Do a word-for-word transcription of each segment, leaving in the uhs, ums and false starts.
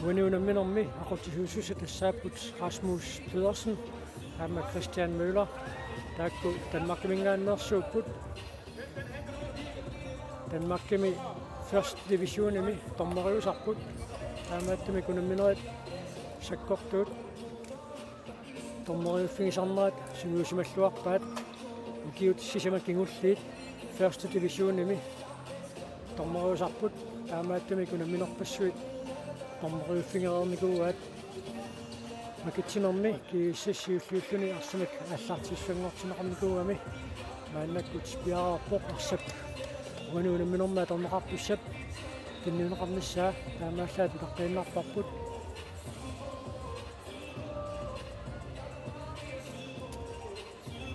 Uani unamminermi aqutsisuusussat tassaapput Rasmus Pedersen aamma Christian Møller. Taakku Danmarkiminngaanneersuupput. Danmarkimi første divisionimi dommeriusarput. Taamaattumik unamminerit sakkortuut dommeriuffigisarnerat sungiusimalluarpaat. Ukiut sisamat kingulliit første divisionimi dommeriusarput. Taamaattumik unamminerpassuit dommeriuffigereernikuuaat. Makitsinermi G S S siulliulluni arsamik aallartissanngortinneqarnikuugami. Maannakkut piareerpoq arsap uani unamminermi atorneqartussap tunniunneqarnissaa. Taamaallaat utaqqiinnarparput.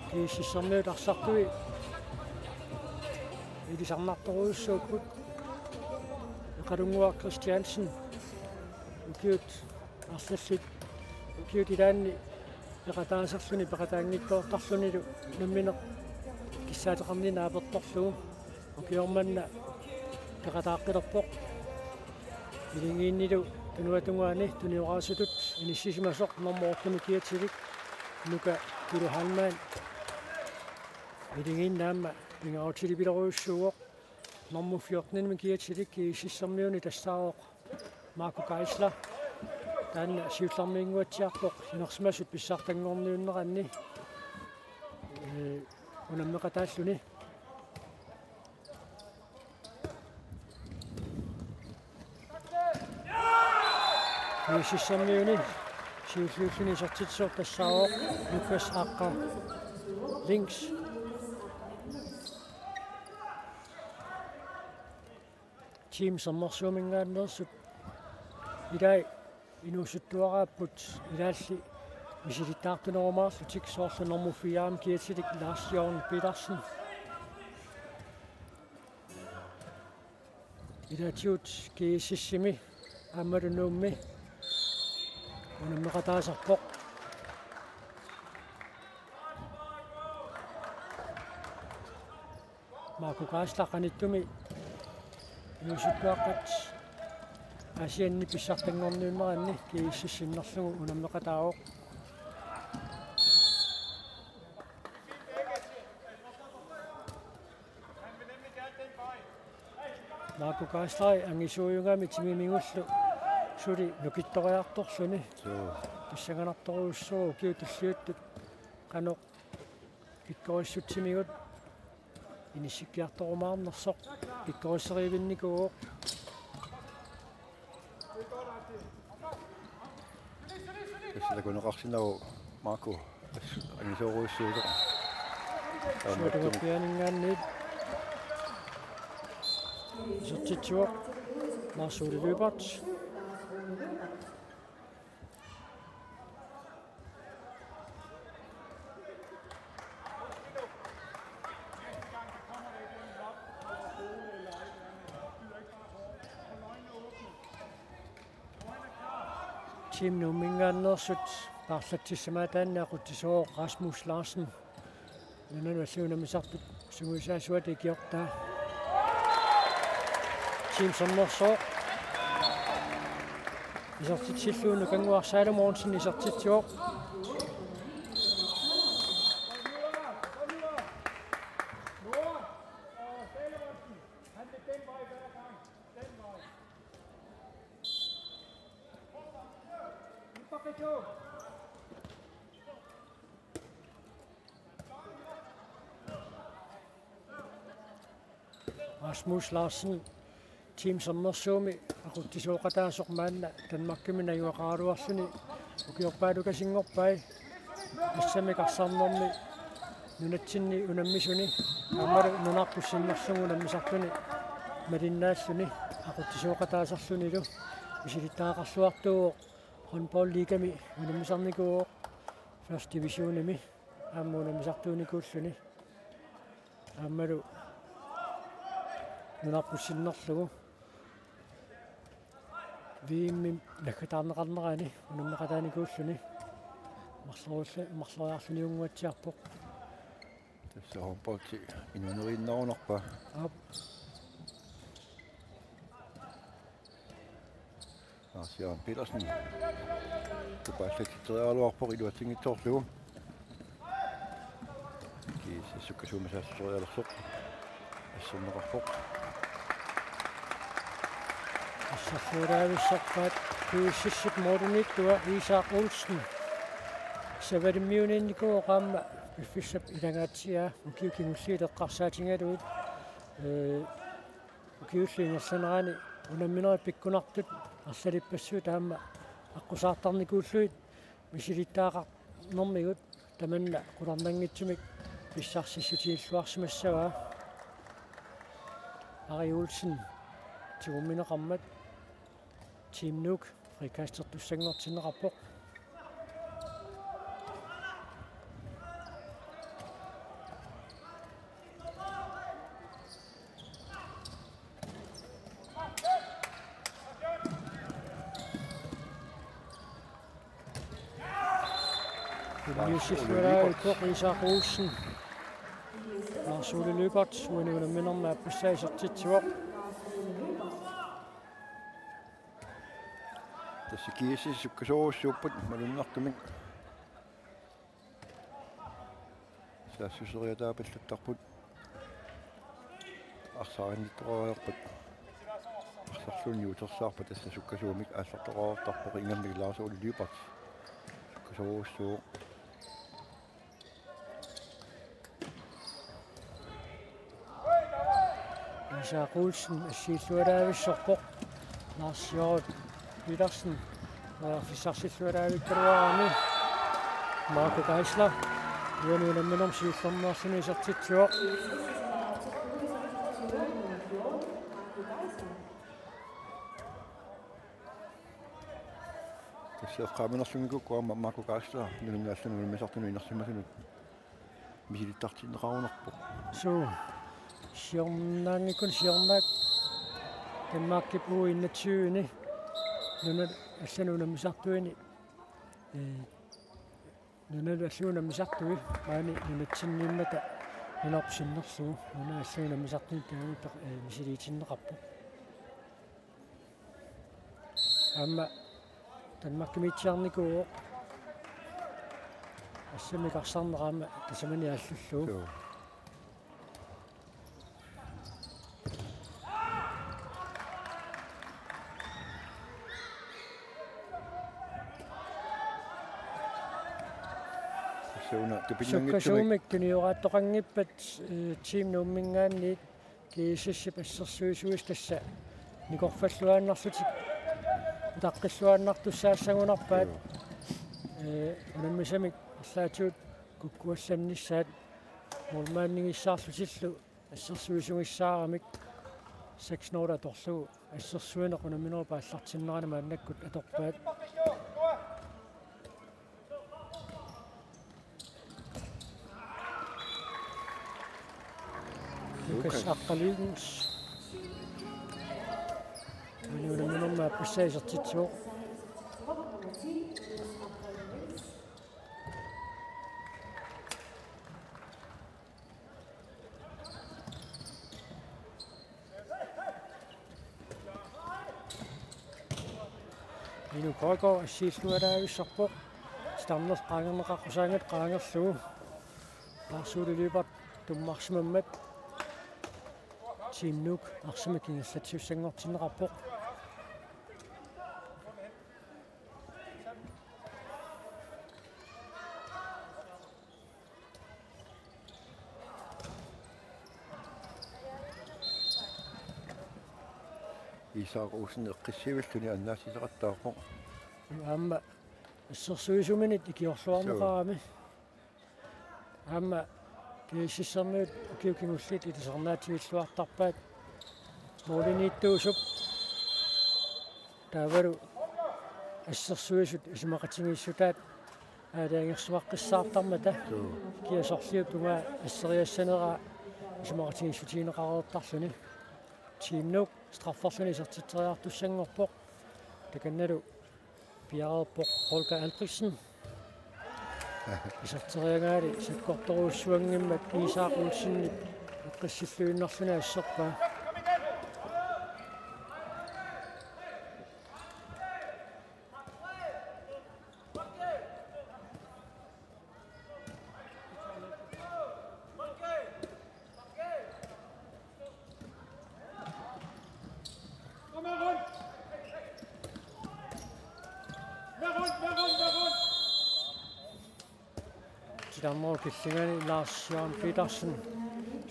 G S S-ermiut arsartui ilisarnartorujussuupput. Eqalunnguaq Christiansen ukiut arlallit ukiut ilaanni peqataaserluni peqataanngitsoortarlunilu unammineq kissaateqarnini naapertorlugu ukioq manna peqataaqqilerpoq. Ilingiinnilu tunuata tungaani tunioraasutut inissisimasoq normu otte-mi kiatilik Nuka Kulu Heilmann. Ilingiinnaamma pingaarutilipilerujussuuvoq. Normu fjorten-imi kiatilik G S S-ermiuni tassaavoq Marco Geisler. Taanna siullermiinnguatsiarpoq inersimasut pissartanngorniunneranni, ee, unammeqataalluni. G S S-ermiuni siulliulluni isertitsisoq tassaavoq Lukas Aqqa Links. Team Sermersuuminngaanneersut ilai inuusuttuaraapput ilaalli misilittaartunerumaarlutik soorlu normu fire-mi kiatilik Lars Jørgen Petersen. Ilaatigut G S S-imi aammalu Nuummi unammeqataasarpoq. Marco Geisler qanittumi inuusuttuaqqat Aasianni pissartanngorniunneranni G S S sinnerlugu unammeqataavoq. Marco Geisler angisuujugami timimigullu suli nukittoriartorluni. Suu. Pissanganartorujussuuvoq ukiut tulliuttut qanoq pikkorissutsimigut inissikkiartorumaarnersoq pikkorisserivinnikuuvoq. Tassa takuneqarsinnaavoq Marco. Tassa angisoorujussuusoq. Taamaattumik. Suutugut pianinngaanniit. Isertitsivoq Lars Ole Lyberth. Team Nuumminngaanneersut paarlatsissamaataanni aqutsisooq Rasmus Larsen. Nunanut allanut unammisartut sungiusaasuata ikiortaa. Team Sermersooq. Isertitsillugu Nukannguaq Salomonsen isertitsivoq. Rasmus Larsen, Team Sermersuumi aqutsisooqataasoq maanna Danmarkimi najugaqaraluarluni ukiorpaalukasinngorpai. Assammik arsarnermi nunatsinni unammisuni aammalu nunarput sinnerlugu unammisarluni malinnaalluni aqutsisooqataasarlunilu misilittagaqarluartuuvoq. Håndboldligami unammisarnikuuvoq, første divisionimi aamma unammisartuunikuulluni. Aammalu nunarput sinnerlugu V M-imi naggataarneqarnerani unammeqataanikuulluni. Marlorulla-, marloriarluniunnguatsiarpoq. Tassa håndboldi inuneriinnarunarpaa. Aap. Lars Jørgen Petersen. Tupaallatsitseriaraluarpoq iluatsinngitsoorlugu. Kiisa sukkasuumik saassusserialersoq. Asserneqarpoq. Assersualaavissorpaat P S S-ip målimiittua Isak Olsen. Savalimmiuniinnikuuvoq aamma piffissap ilangaatsiaa ukiut kingulliit eqqarsaatigalugit. Ee, ukiullu ingerlanerani unamminerit pikkunartut arlalippassuit aamma aqqusaartarnikuullugit misilittagaqarnermigut tamanna qularnanngitsumik pissarsissutigilluarsimassavaa. Ari Olsen tigummineqarmat Team Nuuk frikastertussanngortinneqarpoq. Lars Ole Lyberth. Isak Olsen. Lars Ole Lyberth, uani unamminermi aappassaa isertitsivoq. Tassa G S S sukkasoorujussuupput malunnartumik. Saassusseriataapallattarput. Arsaarinittoqariarpat. Arsarluunniit utersaarpat tassa sukkasuumik aallartoqariartarpoq ingammik Lars Ole Lyberth. Sukkasoorujussuuvoq. Isak Olsen assiillualaavissorpoq. Lars Jørgen Petersen. Periarfissarsillualaavikkaluarami. Marco Geisler. Uani unamminermi siullermeerluni isertitsivoq. Tassa eqqaamanerlunngikkukkit aamma Marco Geisler nunanut allanut unammisartunut inersimasunut misilittartinneqarunarpoq. Suu. Siornaanngikkuni siornaak Danmarkip U enogtyve-ni nunanut allanut unammisartuini. Ee, nunanut allanut unammisartui maani nunatsinniimmata nunarput sinnerlugu nunanut allanut unammisartuni taamaattut, ee, misiliitinneqarpoq. Aamma Danmarkimiitsiarnikuuvoq. Assammik arsarneq aamma tasamani aallullugu. Joo. Tassa una tupinnanngitsumik. Sukkasuumik tuniorartoqanngippat, ee, Team Nuumminngaanniit G S S-ip assersuisuisa tassa nikorfalluaannarlutik utaqqilluaannartussaassagunarpaat. Joo. Ee, unammisamik arlaatigut kukkuallannissaat målmandigissaarlutillu assersuisugissaaramik seks nul atorlugu assersuineq unamminerup aallartinnerani maannakkut atorpaat. Lukas Aqqaluinnguup. Uani unamminermi aappassaa isertitsivoq. Inuk Højgaard assiillualaavissorpoq. Titarneq qaangerneqaqqusaangat qaangerlugu. Lars Ole Lyberth tummarsimammat Team Nuuk arsamik ingerlatsisussanngortinneqarpoq. Isak Olsen eqqissivilluni annaassisoqattaarpoq. Aamma assersuisuminit ikiorluarneqarami. Aamma G S S-ermiut ukiut kingulliit ilisarnaatigilluartarpaat målimiittuusup taavalu assersuisut isumaqatigiissutaat aalajangersimaqqissaartarmata. Joo. Kia sorliup tungaa asseriassaneraa isumaqatigiissutigineqareertarluni. Team Nuuk strafferluni isertitseriartussanngorpoq. Takannalu piareerpoq Holger Albrechtsen. Iserteriaraanni sakkortorujussuanngimmat Isak Olsenip eqqissilluinnarluni asserpaa. Titarnerup killingani Lars Jørgen Petersen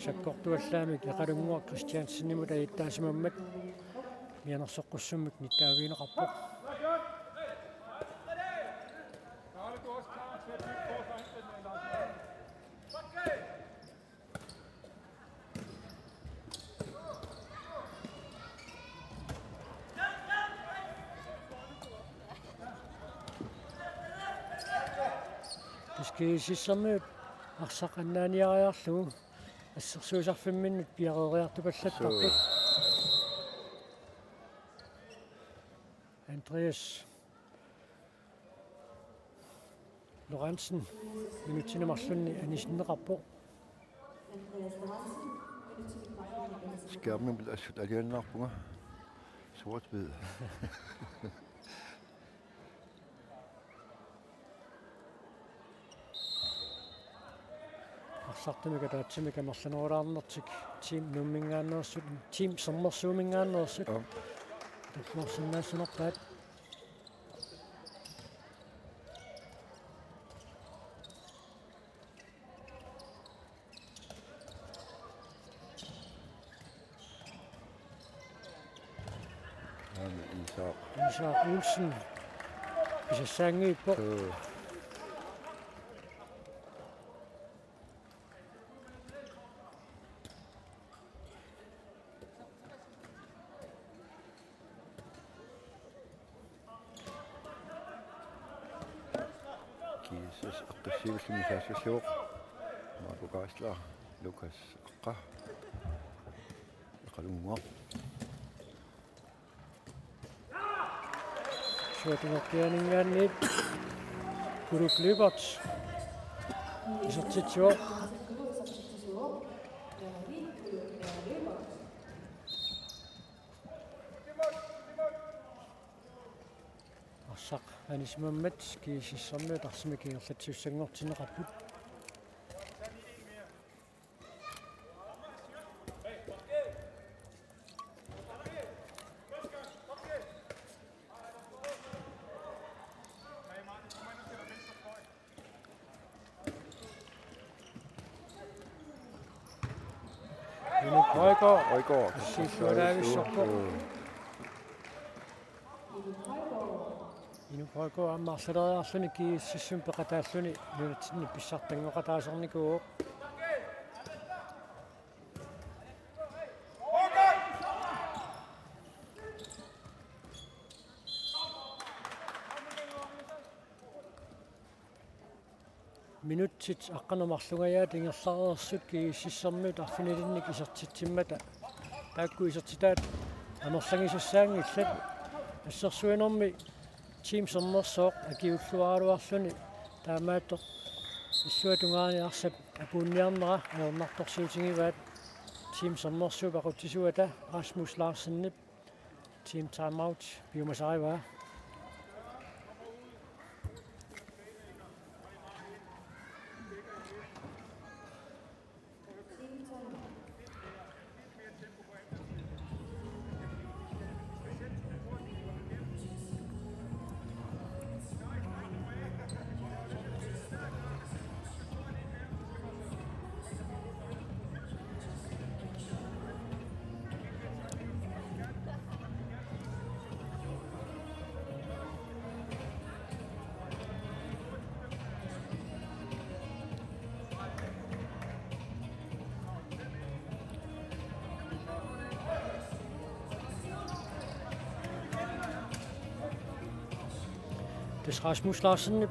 sakkortuallaamik Eqalunnguaq Christiansenimut ajuttaasimammat mianersoqqussummik nittaavigineqarpoq. Tassa GSS-ermiut arsaq annaaniariarlugu assersuisarfimminnut piareeriartupallattarput. Suu. Andreas Lorentzen minutsini marlunni anisinneqarpoq. Skærmimut assut alianaarpunga. Sort-hvid. Arsartumik ataatsimik amerlanerulaarnertik Team Nuumminngaanneersut, Team Sermersuuminngaanneersut. Joo. Takuarsinnaassanerpaat. Aamma Isak. Isak Olsen. Pisassaanngiippoq. Joo. GSS eqqissivilluni saassussivoq. Marco Geisler, Lukas Aqqa. Eqalunnguaq. Suatungerpianinngaanniit Kuluk Lyberth isertitsivoq. Arsaq anisimammat GSS-ermiut arsamik ingerlatsisussanngortinneqarput. Inuk Højgaard. Højgaard. Siisuanaavissorpoq. Inuk Højgaard aamma arsaleriarluni GSS-imut peqataalluni nunatsinni pissartanngoqataasarnikuuvoq. Minutsit aqqaneq marlungajaat ingerlareersut GSS-ermiut arfinilinnik isertitsimmata. Taakku isertitaat amerlagisassaanngillat. Assersuinermi Team Sermersooq akiuulluaraluarluni taamaattoq illuatungaani arsap apuunniarnera ajornartorsiutigivaat. Team Sermersuup aqutsisuata Rasmus Larsenip team timeout piumasarivaa. Tassa Rasmus Larsenip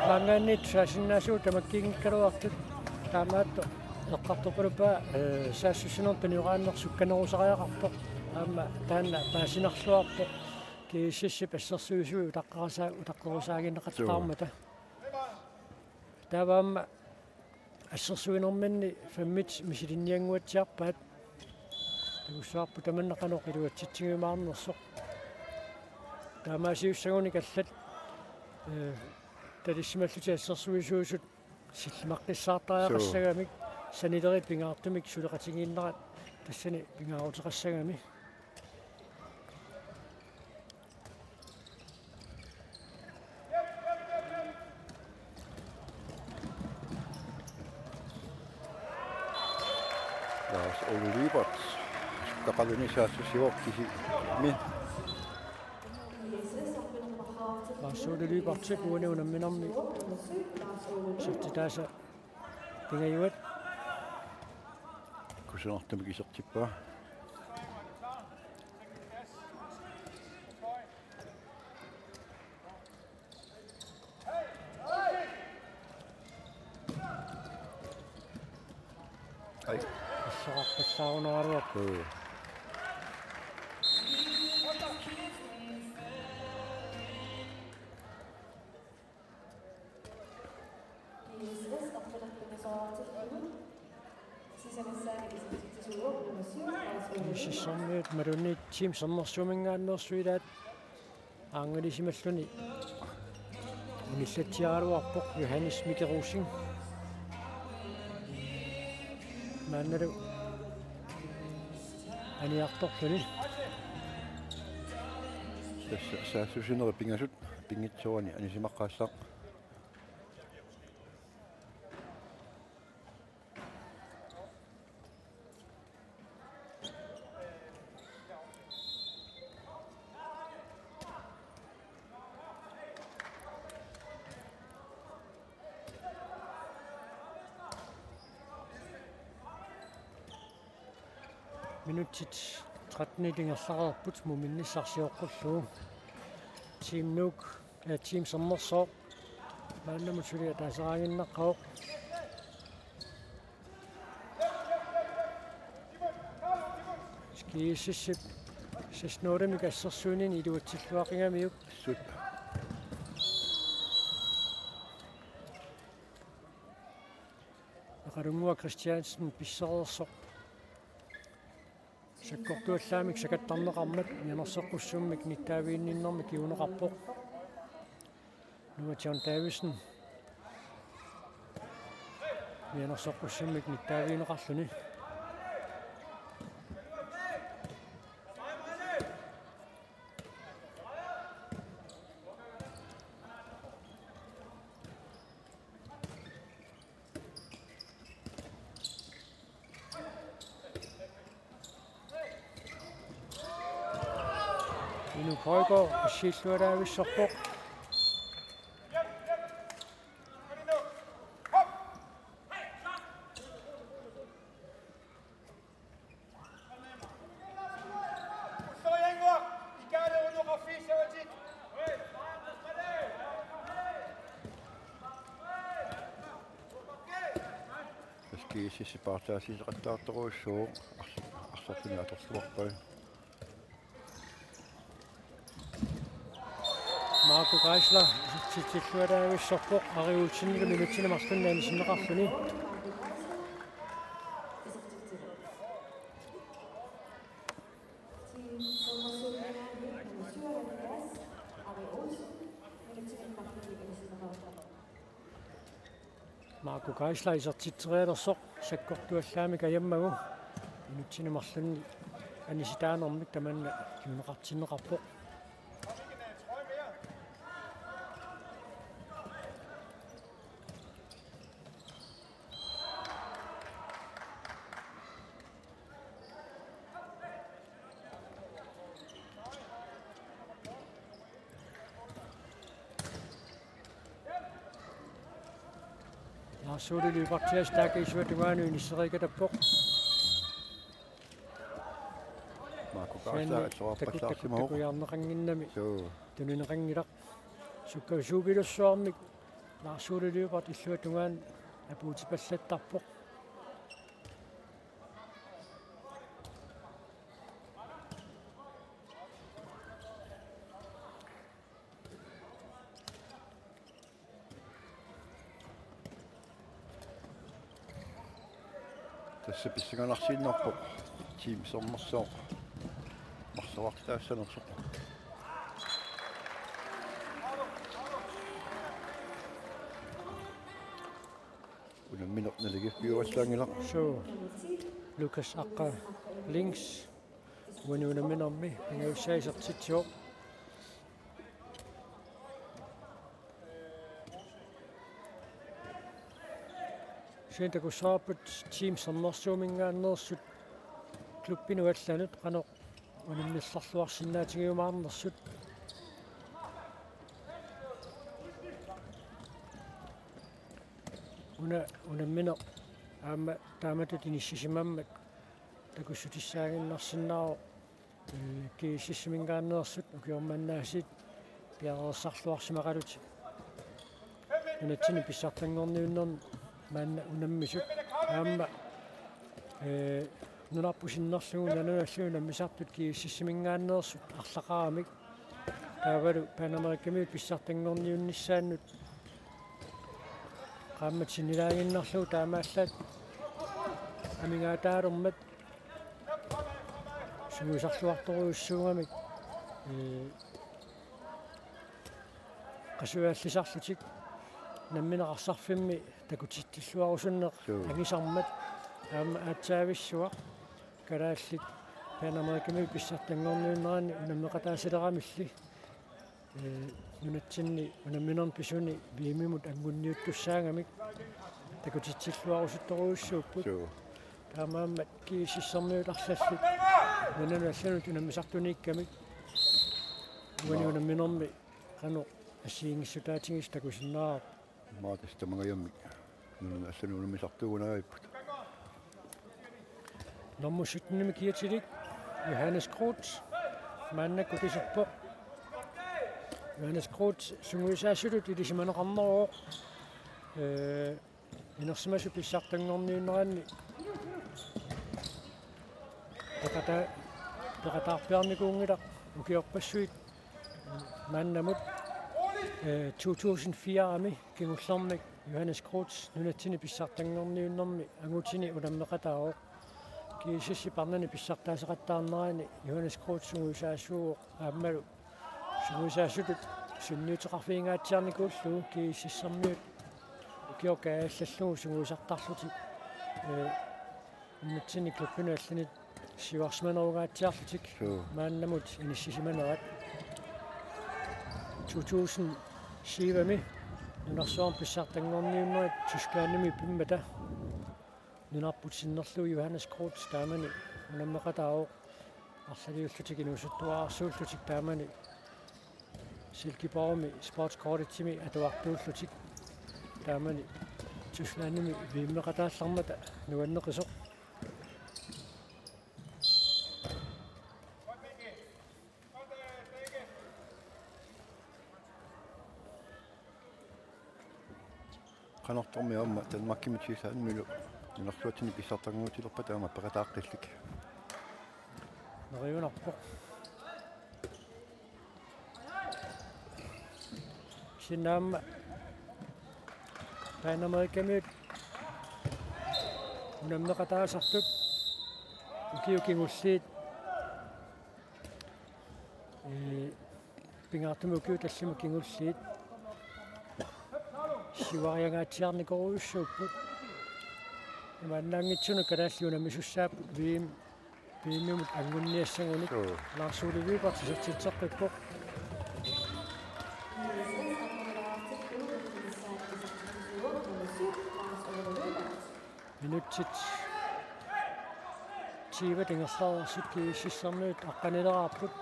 maanngaanniit saasinnaasugut tamakkiinngikkaluartut, taamaattoq eqqartorpaluppaa, ee, saassussinermut tunioraanneq sukkanerusariaqarpoq, aamma taanna paasinarluarpoq, GSS-ip assersuisui utaqqerasa-, utaqqerusaagineqattaarmata. Taava aamma assersuinerminni femmit misilinniannguatsiarpaat. Takussuarput tamanna qanoq iluatsitsigiumaarnersoq. Taamaasiussagunik allat, ee, talissimallutik assersuisuusut sillimaqqissaartariaqassagamik, sanilerit pingaartumik suleqatigiinnerat tassani pingaaruteqassagami. Ole Lyberth. Sukkaqaluni saassussivoq kisimi. Lars Ole Lyberthip uani unamminermi isertitaasa pingajuat. Kusanartumik isertippaa. Ai. Assoqarpallaarunaraluarpoq. Mm. Misissormiut imaluunniit Team Sermersuuminngaanneersut ilaat aanngalusimalluni unillatsiaraluarpoq Johannes Mike Rosing. Maannalu aniartorluni. Tassa saassussinerit pingasut pinngitsoorani anisimaqqaassaaq. Minutsit tretten ingerlareerput muminnissarsioqqullugu. Team Nuuk, eh, Team Sermersooq maannamut suli ataaseraannginnaqqavoq. GSS-ip seks nul-imik assersuunini iluatsilluaqigamiuk. Sut. Naqalunnguaq Christiansen pissereersoq. Sakkortuallaamik sakattarneqarmat mianersoqqussummik nittaaviginninnermi kinguneqarpoq. Noah John Davidsen mianersoqqussummik nittaavigineqarluni. Inuk Højgaard assiillualaavissorpoq. GSS paartaasisoqattaartorujussuuvoq, arsa-, arsartuni atorluarpai. Marco Geisler isertitsillualaavissorpoq, Ari Olsenilu minutsini marlunni anisinneqarluni. Marco Geisler isertitserialersoq sakkortuallaamik ajammagu minutsini marlunni anisitaanermik tamanna kinguneqartinneqarpoq. Lars Ole Lyberth-ip taakisivat tungaanut inissereeqatappoq. Marco Geisler, kisianni atorpallaarsimavoq. Takut-, takut-, takujaarneqannginnami. Suu. Tunineqanngilaq. Sukkasuupilussuarmik Lars Ole Lyberth illuatungaanut apuutipallattarpoq. Tassa pissanganarsiinnarpoq Team Sermersooq marloqartitaassanersoq. Unammineq naligiiffiuallaanngilaq. Suu, Lukas Aqqa Lings uani unamminermi pingajussaa isertitsivoq. Kisianni takussavarput Team Sermersuuminngaanneersut klubbinut allanut qanoq unammisarluarsinnaatigiumaarnersut. Una unammineq aamma taamatut inissisimammat takussutissaaginnarsinnaavoq, ee, GSS-iminngaanneersut ukioq manna aasiit piareersarluarsimaqalutik. Nunatsinni pissartanngorniunnermi maanna unammisut aamma, ee, nunarput sinnerlugu nalunallu unammisartut GSS-iminngaanneersut arlaqaramik. Taavalu Panamerikamiut pissartanngorniunnissaannut qaammat sinnilaaginnarlugu taamaallaat amigaataalermat sungiusarluartorujussuugamik, ee, qasujallisarlutik nammineq arsarfimmi takutitsilluarusunneq. Suu. Angisarmat aamma aatsaavissuaq kalaallit Panamerikamiut pissartanngorniunneranni unammeqataasileramilli, ee, nunatsinni unamminermi pisuni V M-imut anguniuttussaagamik takutitsilluarusuttorujussuupput. Suu. Taamaammat GSS-ermiut arlallit nunanut allanut unammisartuniikkamik uani, maa, unamminermi qanoq assigiinngissutaatigisoq takusinnaavarput. Maa, tassa tamangajammik nunanut allanut unammisartuugunarput. Nummer syttenimi kiatilik Johannes Groth maannakkut iserpoq. Johannes Groth sungiusaasutut ilisimaneqarneruvoq, ee, inersimasut pissartanngorniunneranni peqata-, peqataarpiarnikuunngilaq ukiorpassuit maannamut, ee, to tusind fire-mi kingullermik Johannes Groth nunatsinni pissartanngorniunnermi angutini unammeqataavoq. GSS-ip arnani pissartaaseqattaarnerani Johannes Groth sungiusaasuuvoq aammalu sungiusaasutut sunniuteqarfigingaatsiarnikuullugu GSS-ermiut ukioq kaajallallugu sungiusartarlutik, ee, nunatsinni klubbinut allanut siuarsimanerungaatsiarlutik. Suu. Maannamut inissisimanerat. To tusind syv-mi nunarsuarmi pissartanngorniunnerit Tysklandimi pimmata nunarput sinnerlugu Johannes Groth taamani unammeqataavoq, arlaliullutik inuusuttuararsuullutik taamani Silkeborgimi Sports Collegemi atuartuullutik taamani Tysklandimi V M-eqataallarmata nuanneqisoq. Qanortormi aamma Danmarkimi Tysklandimilu nunarsuatsinni pissartanngortilerpata aamma peqataaqqillik. Neriunarpoq. Kisianni aamma Panamerikamiut unammeqataasartut ukiut kingulliit, ee, pingaartumik ukiut tallimat kingulliit siuariangaatsiarnikorujussuupput. Imaannaanngitsunut kalaallit unammisussaapput V M, V M-imut angunniassagunik. Joo. Lars Ole Wibert isertitseqqippoq. Minutsit tyve ingerlareersut GSS-ermiut aqqanileraarput.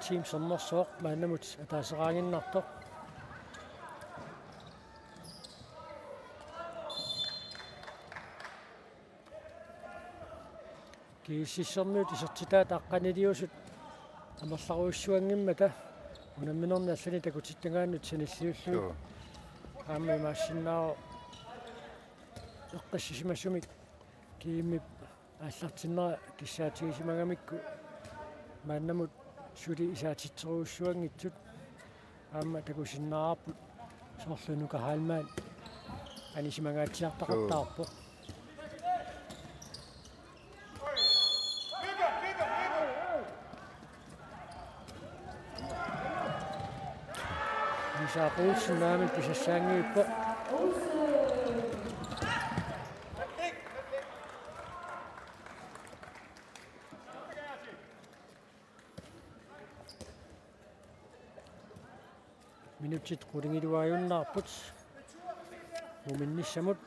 Team Sermersooq maannamut ataaseraannginnartoq. GSS-ermiut isertitaat aqqaniliusut amerlarujussuanngimmata unamminerni allani takutittagaannut sanilliullugit. Joo. Aamma imaassinnaavoq eqqissisimasumik G M-ip aallartinnera kissaatigisimagaangamikku maannamut suli isaatitserujussuanngitsut aamma takusinnaavarput, soorlu Nuka Heilmann anisimangaatsiartaqattaarpoq. Isak Olsen naamik pisassaanngivippoq. Minutsit qulingiluaajunnaarput muminnissamut.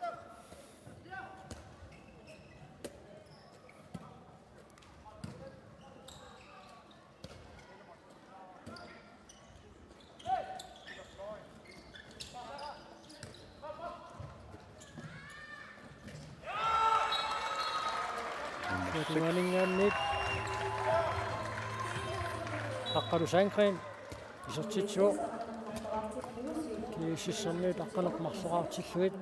Tungaaninngaanniit Aqqalu Sandgreen isertitsivoq. GSS-ermiut aqqaneq marloraartillugit.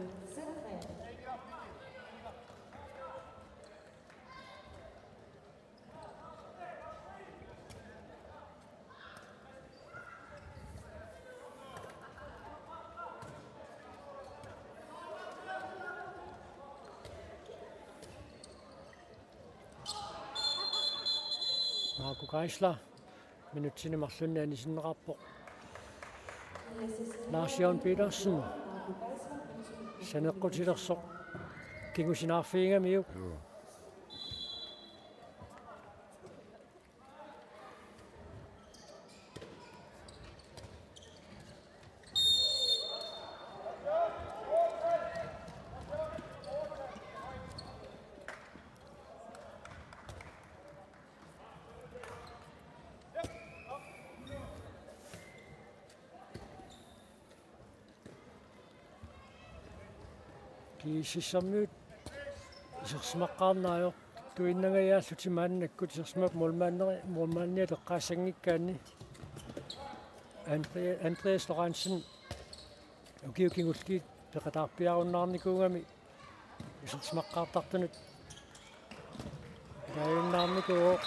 Marco Geisler minutsini marlunni anisinneqarpoq. Lars Jørgen Petersen saneqqutilersoq kingusinaarfigigamiuk. Joo. GSS-ermiut isersimaqqaarneq ajortuinnangajaallutik maannakkut isersimapput målmanderi-, målmandiat eqqaassanngikkaanni. Andre-, Andreas Lorentzen ukiut kingulliit peqataarpiarunnaarnikuugami isersimaqqaartartunut ilaajunnaarnikuuvoq.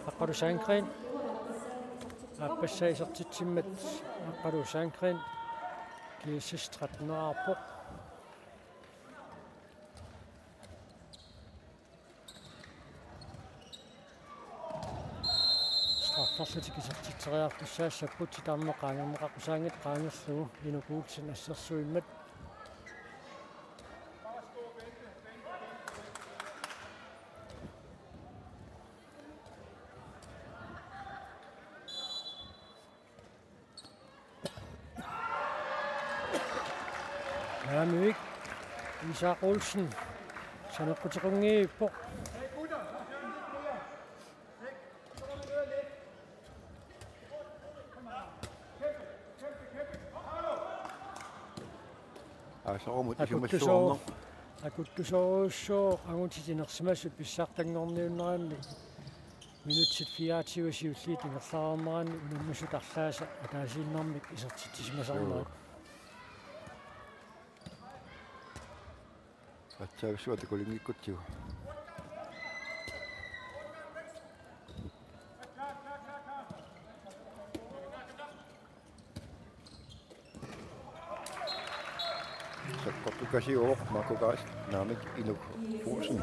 Aqqalu Sandgreen aappassaa isertitsimmat Aqqalu Sandgreen GSS tretten-eraarpoq. Strafferlutik isertitseriartussaassapput, titarneq qaangerneqaqqusaanngitsoq qaangerlugu Inuk Olsen assersuimmat. Naamivik Isak Olsen saneqqutequnngippoq. Aasarumut akuttusoo-, isumassuarneq. Akuttusoorujussuuvoq angutit inersimasut pissartanngorniunneranni. Minutsit fireogtyve siulliit ingerlareerneranni unammisut arlaasa ataasiinnarmik isertitsisimasarnerat. Joo. Atsaavissuaq takulinngikkutsigu. Saqqartukasiuvoq Marco Geisler, naamik, Inuk Olsen.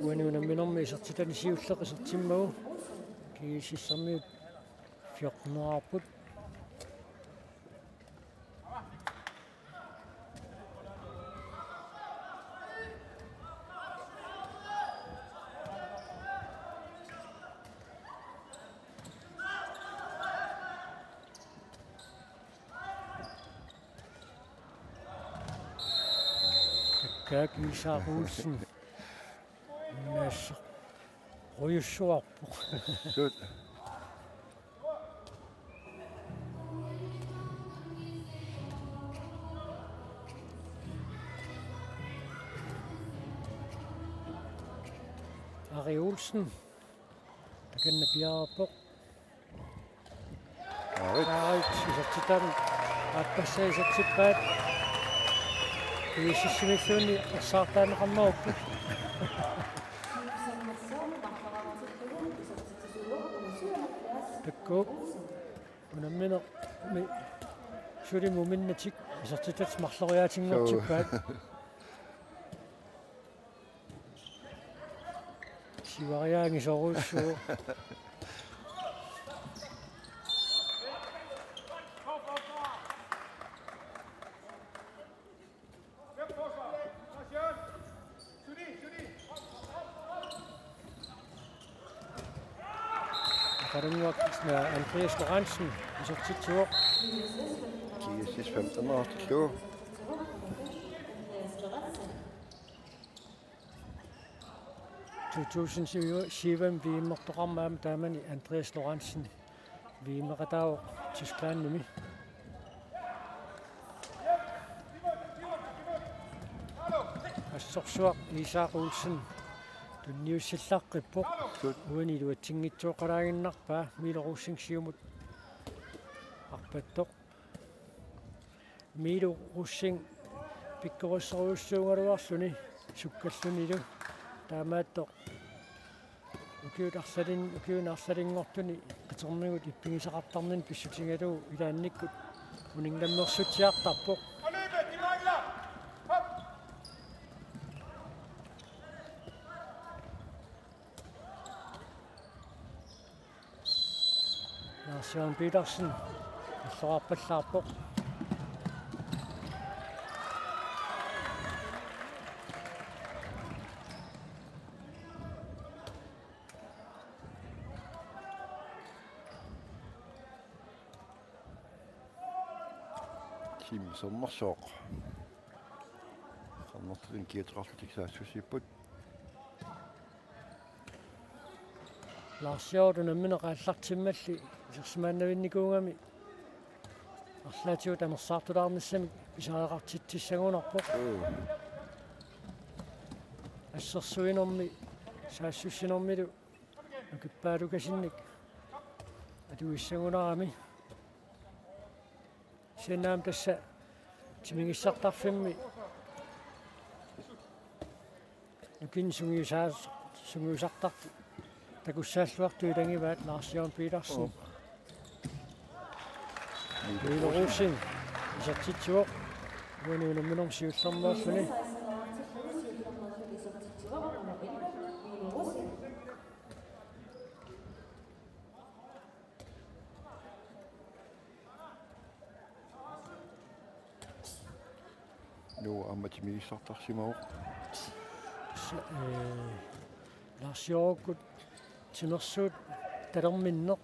Uani unamminermi isertitani siulleq isertimmagu. GSS-ermiut fjorten-eraarput. Takkaak Isak Olsen. Nasserujussuarpoq. Suut. Ari Olsen. Takanna piareerpoq. Aarit. Aarit, isertitami. Aappassaa isertippaat. GSS-imilluunniit arsaartaaneqarnerupput. Takkuuk. Unamminermi suli muminnatik isertitatik marloriaatinngortippaat. Suu. Sivariaangisorujussuuvoq. Aqagunnguaq Andreas Lorentzen isertitsivoq. GSS femten-ertillugu. To tusind syv V M-ertoqarmat taamani Andreas Lorentzen V M-eqataavoq Tysklandimi. Sorsuaq Iisaaq Olsen tunniussillaqqippoq. Uani iluatsinngitsooqalaaginnarpaa. Miilo Rosing siumut arpattoq. Miilo Rosing pikkorissorujussuugaluarluni sukkallunilu. Taamaattoq ukiut arlalin-, ukiuni arlalinngortuni qitermigut ippigisaqartarnini pissutigalugu ilaannikkut uninngammersutsiartarpoq. Lars Jørgen Petersen illoqarpallaarpoq. Kim Sommersooq. Qernertutun kiotoqarlutik saassussipput. Lars Jørgen nammineq aallartimmalli isersimaannavinnikuugami arlaatigut anersaartulaarnissamik pisariaqartitsissagunarpoq. Uu. Assersuinermi saassussinermilu nukippaalukasinnik atuissagunarami. Sinnaammik tassa timigissartarfimmi nukinnik sungiusaas-, sungiusartartut takussaalluartut ilagivaat Lars Jørgen Petersen. Oh. Miilo Rosing isertitsivoq. Uani unamminermi siullermeerluni. Nuu aamma timigissartarsimavoq. Tassa, ee, Lars Jørgenkut timersuut talerminneq,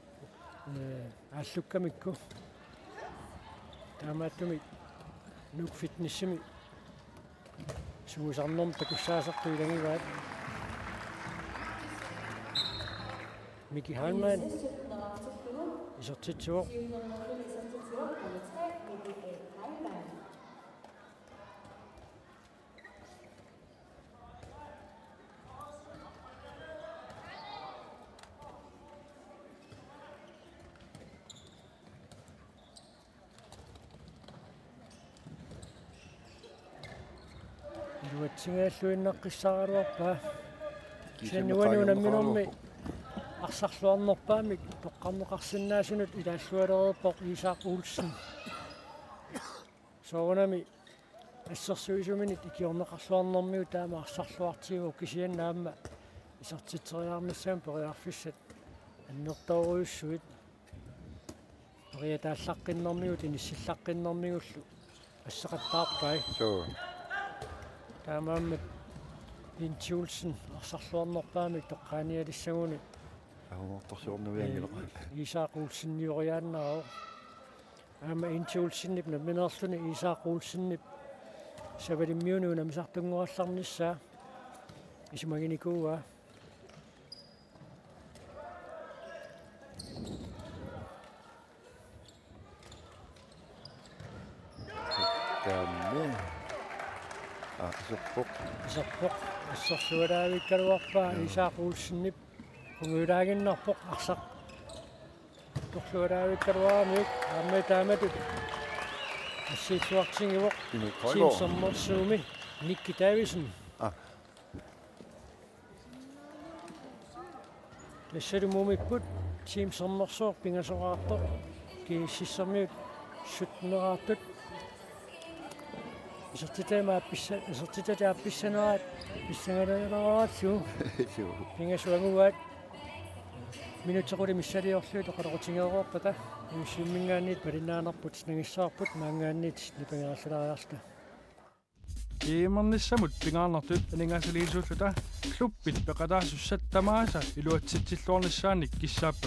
ee, aallukkamikku. Taamaattumik Nuuk Fitnessimi sungiusarnermut takussaasartut ilagivaat. Miki Heilmann isertitsivoq. Iluatsinngilluinnaqqissaaraluarpaa. Kisianni uani unamminermi arsarluarnerpaamik toqqarneqarsinnaasunut ilaallualereerpoq Iisaaq Olsen. Soorunami assersuisuminit ikiorneqarluarnermigut taama arsarluartigivoq, kisianni aamma isertitseriarnissamut periarfissat annertoorujussuit. Periataallaqqinnermigut, inissillaqqinnermigullu asseqattaarpai. Suu. Taamaammat Inti Olsen arsarluarnerpaamik toqqaanialissaguni. Aamma ortorsiornavianngilaq. Ee, Iisaaq Olsenioriaannaavoq. Aamma Inti Olsenip nammineerluni Iisaaq Olsenip Savalimmiuni unammisartunngorallarnissaa isumaginikuuaa. Taammi. Aa, iserpoq. Iserpoq. Assersualaavikkaluarpaa. Joo. Iisaaq Olsenip qungujulaaginnarpoq, arsaq. Torlualaavikkaluaramiuk aamma taamatut assiilluartigivoq. Inuit Team Højgaard. Sommersuumi Nikki Davidsen. Aa. Tassalu Muumikkut Team Sommersooq pingasoraartoq, G S S-ermiut sytteneraartut. Isertitaat aappissa-, isertitaat aappissaneraat pissangalerallarallu. Suu. Pingasuaguaat minutsit qulit missiliorlugit oqaloqatigeereerpata. Uissiumminngaanniit malinnaanerput nangissavarput, maanngaanniit nipangerallalaariarluta. G M-ernissamut pingaarnertut aningaasaliisuulluta klubbit peqataasussat tamaasa iluatsitsilluarnissaannik kissaappa